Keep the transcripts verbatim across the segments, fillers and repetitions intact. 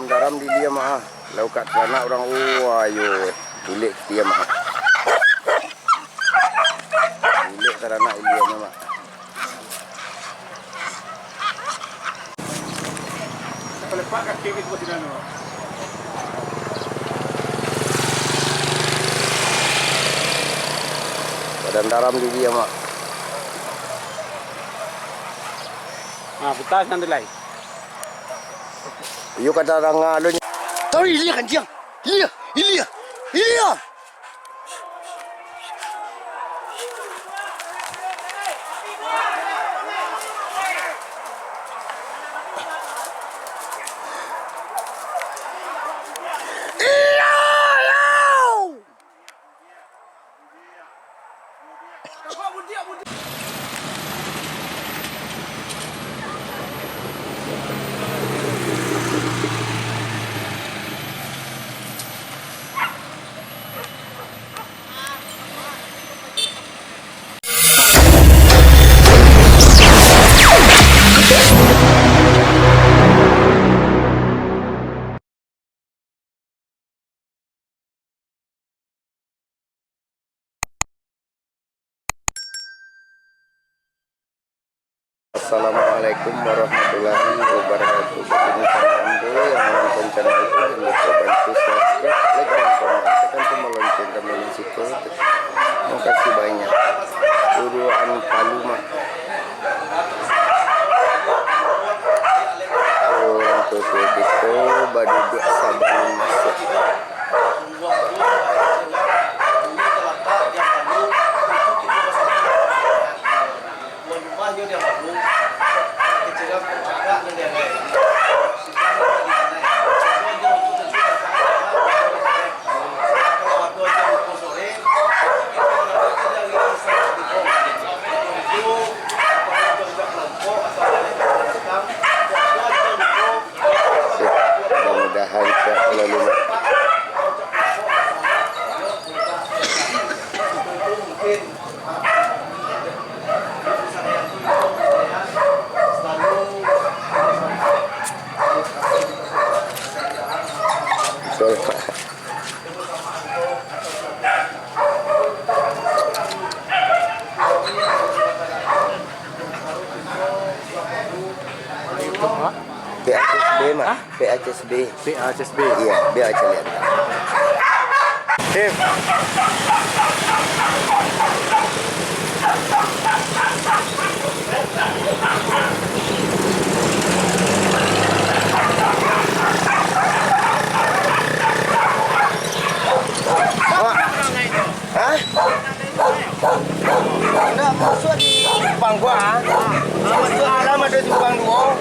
Daram di dia mah. Laukak taranak urang, oh, ayo. Ilek dia mah. Ilek taranak ilia mah. Badan daram di dia mah. Nah, putas nanti lai. Iyo kata ranga lo. Tahu ilia kan, Jiang? Ilia, ilia, ilia. Ilia, ilia. Assalamualaikum warahmatullahi wabarakatuh. Ini channel ambo yang menonton channel itu, jangan lupa bantu subscribe, like, dan komen. Tekan tombol lonceng kami di situ. Terima kasih banyak. Uruan Paluma. Urang tuo-tuo kito baduduak sabalun masuak. Mudah-mudahan siap lalu. Betul. P A C S B, Mak. Hah? P A C S B. P A C S B. Iya, biar aja lihat. Sip. Hah? Ndak masuak di simpang ko, ah. Ah, masuak dalam ado simpang duo.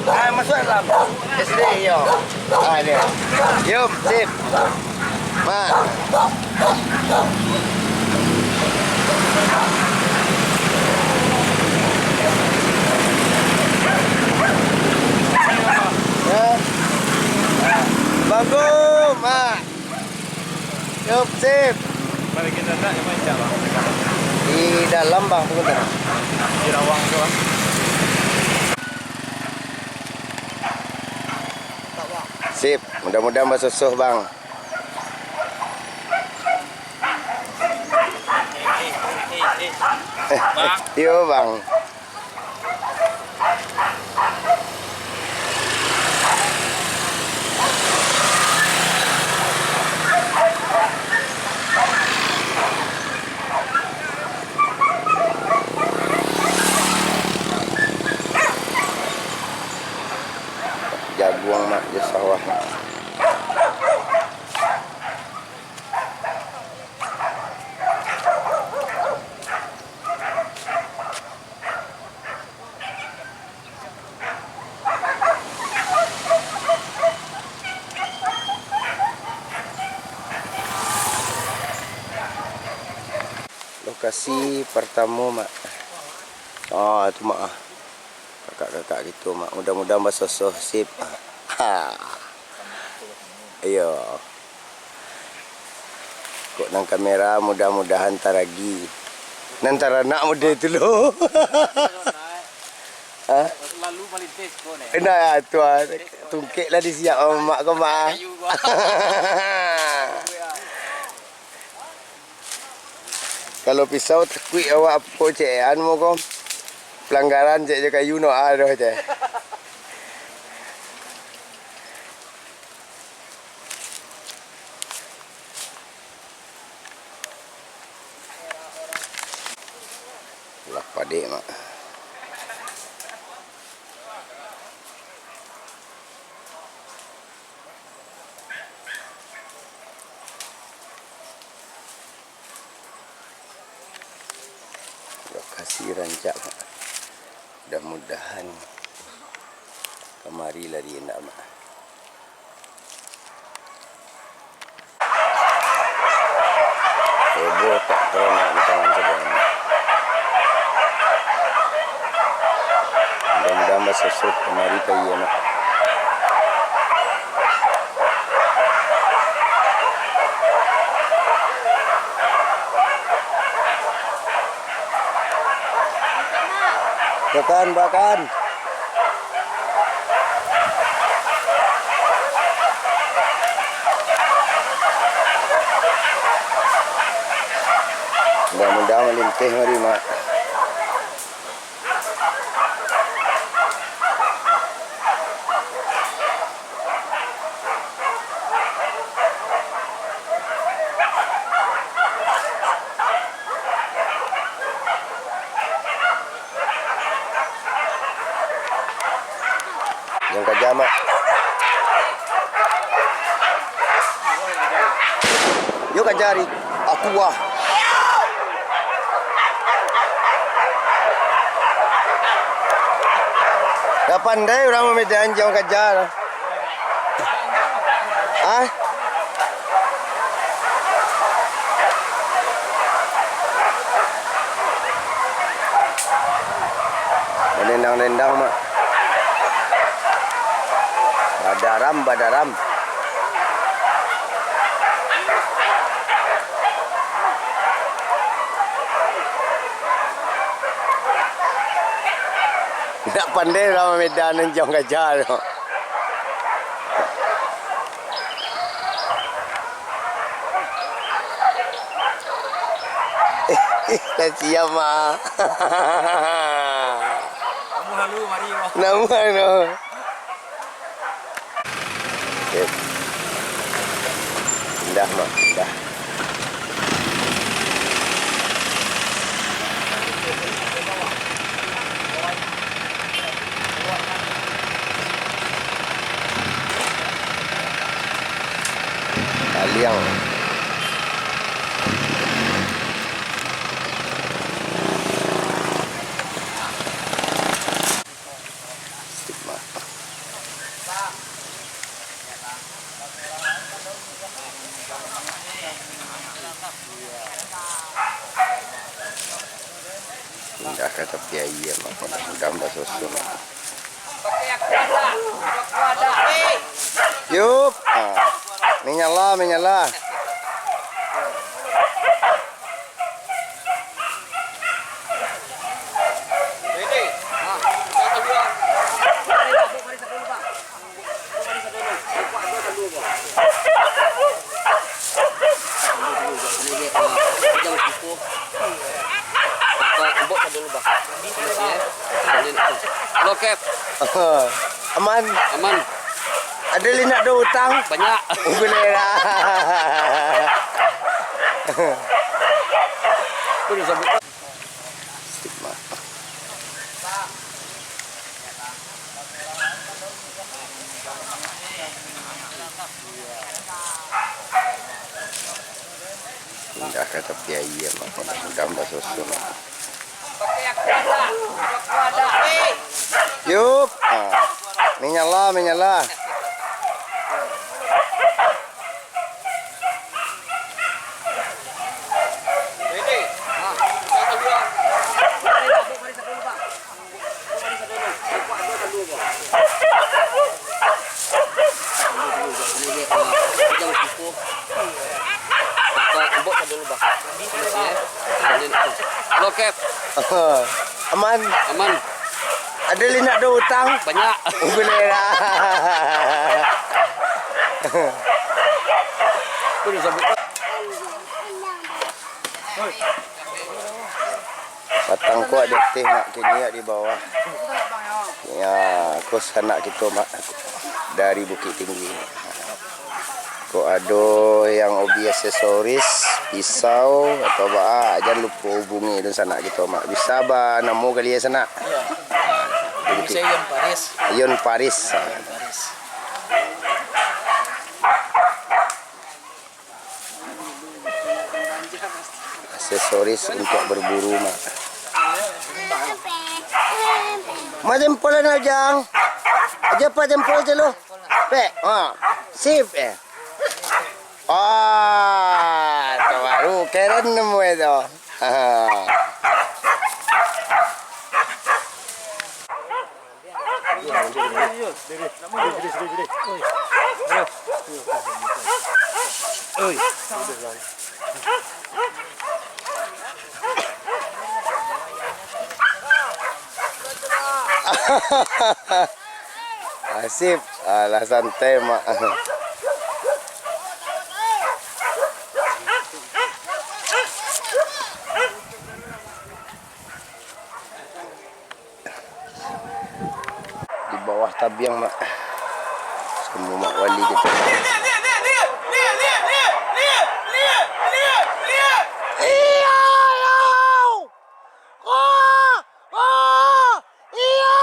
Ah, masuak dalam. S D, iyo. Ah, ni. Yum, sip. Mak. Ya. Bangun, Mak. Yup, sip. Balikin data, yang mana, Bang? Di dalam, Bang, pungutan. Di rawang tu, Bang. Sip, mudah-mudahan basosoh, Bang. Eh, eh, Bang. Iyo, Bang. Jaguang, Mak, jo sawah, Mak. Lokasi partamo, Mak. Ah, tu, Mak, ah. Kakak-kakak gitu, Mak. Mudah-mudahan basosoh, sip. Ha. Iyo. Kok nan kamera, mudah-mudahan taragi. Nan taranak mode tu lo. Ha? Nah, tuan. Tungkek lah disiap mamak ko, Mak. Kalau pisau takuik awak apo cek, anu ko, pelanggaran cek jo kayu no ado cek. Lah padek, Mak. Lokasi rancak, Mak. Mudah-mudahan kamari lah diendak, Mak. Roboh tak tahu nak di tangan saudara. Mudah-mudahan basosoh kamari ka iyo nak. Bakan, bakan. Mudah-mudahan malinteh mari, Mak. Yang kaja, Mak. Yo kaja, Ri. Aku wah. Dah pandai urang mamedan jang kaja. Ah? Badendang-dendang, Mak. Badaram, badaram. Ndak pandai urang mamedan nan jang kaja tu. Lah siap, Mak. Namuah tu. Oke. Pindah, Mak, pindah. Aliang. Stigma. Pindah ka tapi aia, Mak. Mudah-mudahan basoso, Mak. Yup. Ah. Minyala, minyala. Halo, Kep. Aman. Aman. Ado linak do utang? Banyak. Boleh lah. Stigma. Pindah ka tapi aia, Mak. Mudah-mudahan basoso, Mak. Yup. Ah. Minyala, minyala. Halo, Kep. Aman. Aman. Ado lai nak do utang? Banyak. Buliah lah. Patang ko di ateh, Mak, kini di bawah. Ya, ko sanak kito, Mak, dari Bukittinggi. Kok ado yang hobi aksesoris, pisau, atau baa, jan lupo hubungi dunsanak kito, Mak. Bisa ba namo kali ya, sanak? Iya. Bisa Yon Paris. Yon Paris. Paris. Aksesoris untuk berburu, Mak. Mak, jempol lah, nak, Jang. Aja, Pak, jempol aja lo. Pek, ha. Sip, eh. Ah, tu baru keren nemu itu. Ha. Asip, alah santai, Mak. Di bawah tabiang, Mak. Samo Mak Wali gitu. Iyo, iyo. Oh, oh, iyo.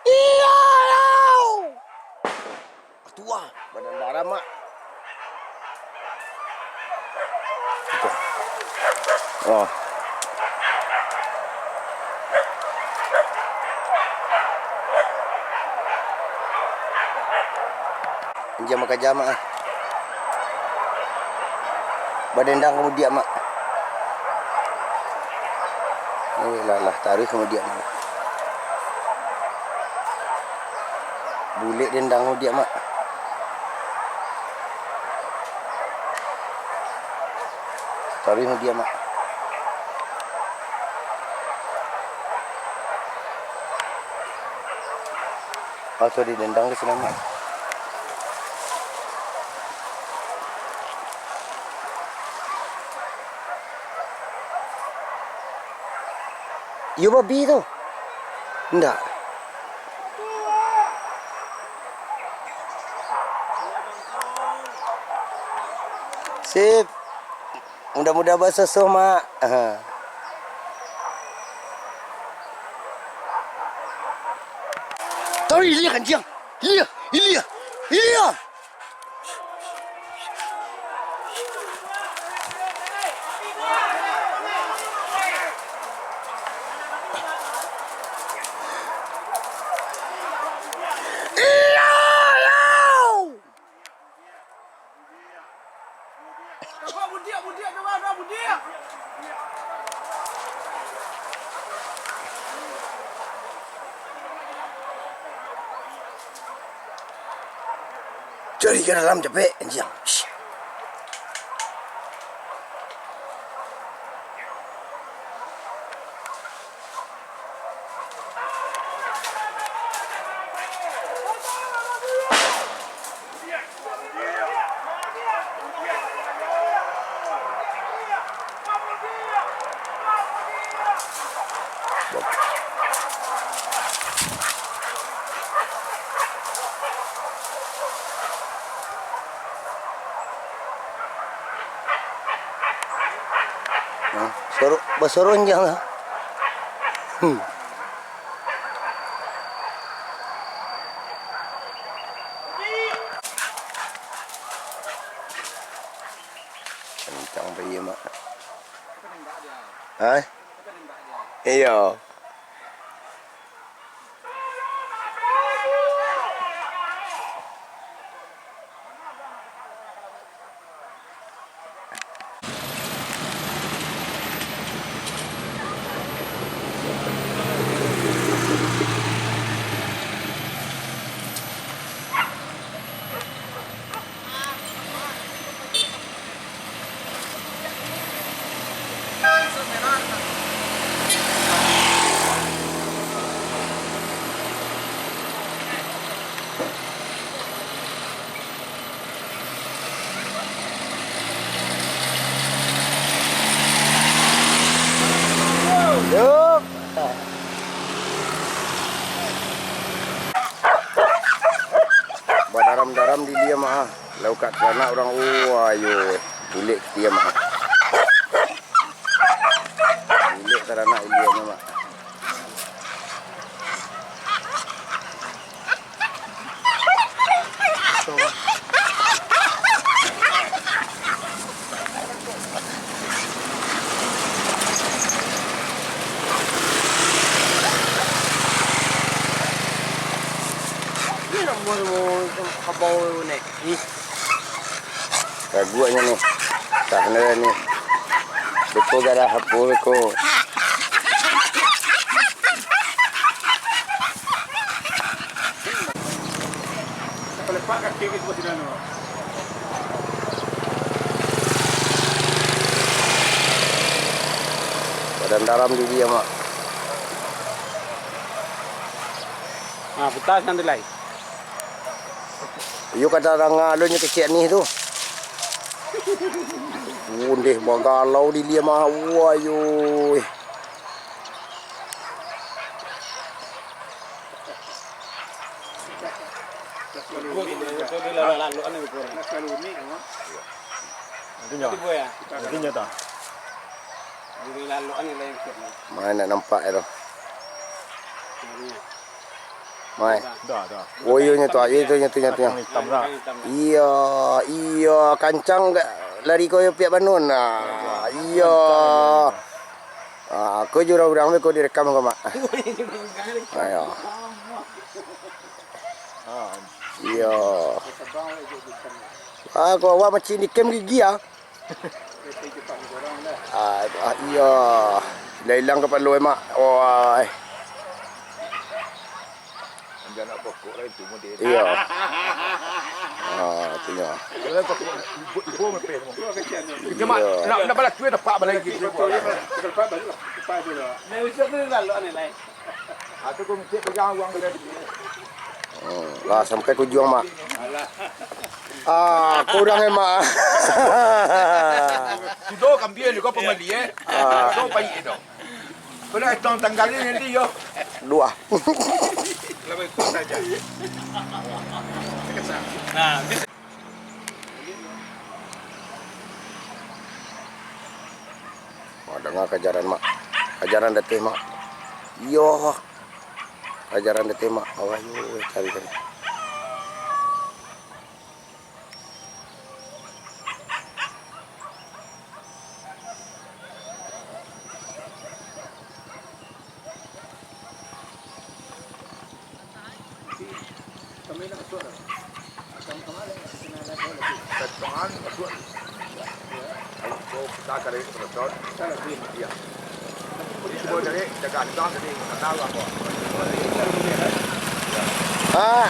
Iyo, iyo. Tua, badan darah, Mak. Tuh. Oh. Anjiang makaja, Mak, ah. Badendang ka mudiak, Mak. Eh, lah, lah, taruih ka mudiak, Mak. Bulek dendang mudiak, Mak. Taruih mudiak, Mak. Atau di dendang di sinan, Mak. Iyo, babi tu. Ndak. Sip. Mudah-mudahan basosoh, Mak. Aha. Taruih ilia ka anjiang. Ilia, ilia, ilia. Ilia, ilia. Cari ka dalam capek, anjiang. Shh. Nah, sorok, basorong jang lah. Hmm. Kencang bayi, Mak. Hah? Iyo. Lau ka taranak urang, oh, ayo, eh. Bulik ka dia, Mak. Bulik taranak ilia nyo, Mak. Ini nak mau, mau kabau ni. Ih. Raguaknyo ni. Tah, ni, ni. Beko garah apo beko. Badan dalam diri, Mak. Nah, putas nanti lai. Iyo, ka tadanga alun nyo kecek nih tu. Undeh bagalau di lia mah, wayuh. Itu nyo, itu nyo tah. Mana nak nampak tu? Mai. Dah, dah. Oh, iyo nyo tu, iyo tu, nyo tu, nyo tu, nyo. Hitam lah. Iyo, iyo, kancang ga-, lari ko yo piak banun. Nah, iyo. Ah, ko jo urang-urang ko direkam ko, Mak. Ayo. Iyo. Ah, ko awak macam dikem gigi ah. Ah, ah, iyo. Lah ilang kapalo, eh, Mak. Wah. Anjak nak pokok lah itu model. Iyo. Ah, tu nyo. Kalau pokok, ibu, ibu mepeh semua. Cuma iyo. Nak, nak balas duit, dapat balai gitu. Nah, usah tu lalu aneh lain. Atau kau mesti pegang uang dia. Hmm, lah sampai ke ujung, Mak. Ah, kurang, eh, Mak. Sudah kambing ni kau pembeli, eh. Ah. Kau baik itu. Kau nak hitung tanggal ni nanti, yo. Dua. Lebih kurang saja. Nah, Wah, danga kajaran, Mak. Kajaran dateh, Mak. Iyo. Kajaran dateh, Mak. Awak yo cari tadi. Ah.